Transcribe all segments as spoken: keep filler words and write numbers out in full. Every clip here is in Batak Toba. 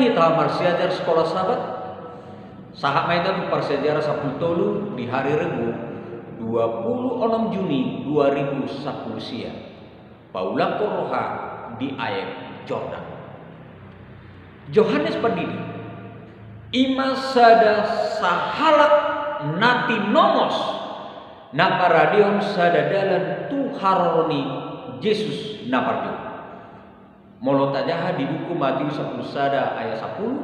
Hita marsiajar Sekolah Sabat. Sahat ma hita tu parsiajaran sampulu tolu di hari Rebo, dua pulu onom Juni dua ribu sampulu sia. Paulangkon roha di Aek Jordan. Johannes Pandidi i ma sada sahalak na tinomos na paradehon sada dalan tu haroro ni Jesus na parjolo. Molo tajaha di buku Matius sampulu sada ayat sampulu,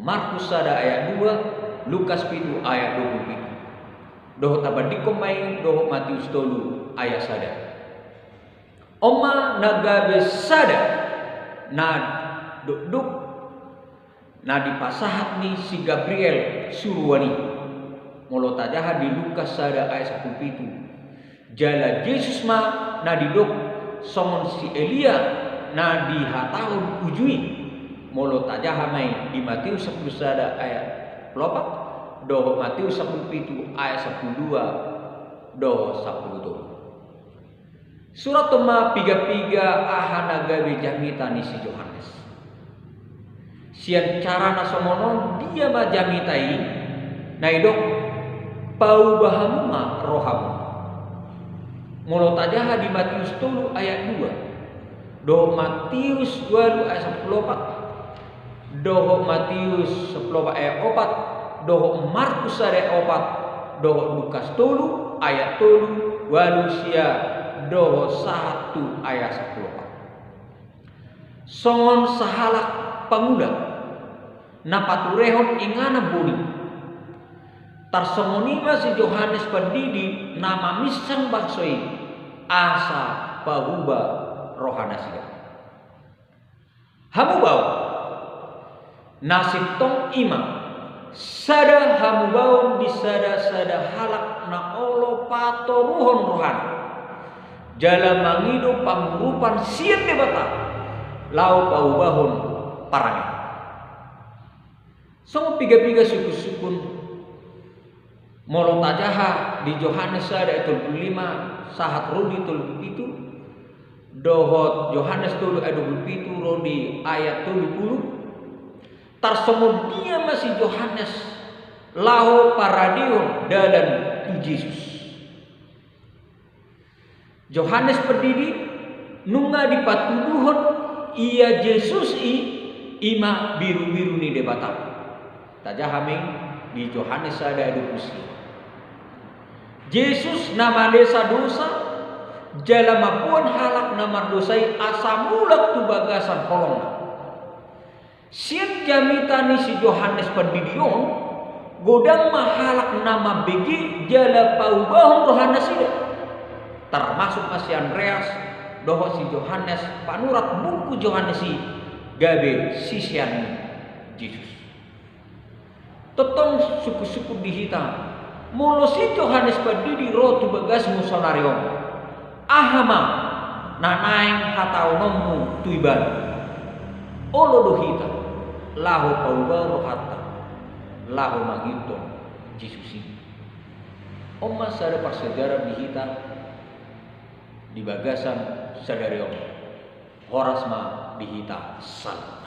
Markus sada ayat dua, Lukas pitu ayat dua pulu pitu. Dohot tabandingkon ma i dohot Matius tolu ayat sada. On ma na gabe sada na dokdok na dipasahat ni si Gabriel suruan i. Molo tajaha di Lukas sada ayat sampulu pitu, jala Jesus ma na didok songon si Elia na dihatahon uju i. Molo tajaha ma i di Matius sampulu sada ayat sampulu opat dohot Matius sampulu pitu ayat sampulu dua dohot sampulu tolu. Surathon ma piga-piga aha na gabe jamita ni si Johannes. Sian carana songon on dia ma jamita i, na didok, pauba hamu ma rohamu. Molo tajaha di Matius tolu ayat dua dohot Matius ualu ayat sampulu opat dohot Matius sampulu opat ayat opat dohot Markus sada ayat opat dohot Lukas tolu ayat tolu, ualu, sia dohot sahat tu ayat sampulu opat. Songon sahalak pangula na paturehon inganan boni. Tarsongon i ma si Johannes Pandidi na maminsang bangso i asa pauba roha nasida. Hamubaon. Na sintong i ma sada hamubaon di sada-sada halak na olo patoruhon rohana jala mangido pangurupan sian Debata laho paubahon parange. Songon piga-piga sungkun-sungkun. Molo tajaha di Johannes sada ayat tolu pulu lima sahat ro di tolu pulu pitu, dohot Johannes tolu ayat dua pulu pitu ro di ayat tolu pulu, tarsongon dia ma si Johannes laho paradehon dalan tu Jesus. Johannes Pandidi nunga dipatuduhon ia Jesus i, i ma birubiru ni Debata. Tajaha ma i di Johannes sada ayat dua pulu sia. Jesus na malesa dosa jala mamboan halak na mardosa i asa mulak tu bagasan holongna. Sian jamita ni si Johannes Pandidi on, godang ma halak na mambege jala paubahon roha nasida. Tarmasuk ma si Andreas dohot si Johannes panurat buku Johannes i gabe sisean ni Jesus. Tongtong sungkun-sungkun di hita, molo si Johannes Pandidi ro tu bagasmu saonari on, aha ma na naeng hataononmu tu ibana? Olo do hita laho pauba rohanta laho mangihuthon Jesus i. On ma sada parsiajaran di hita di bagasan sadari on. Horas ma di hita saluhut.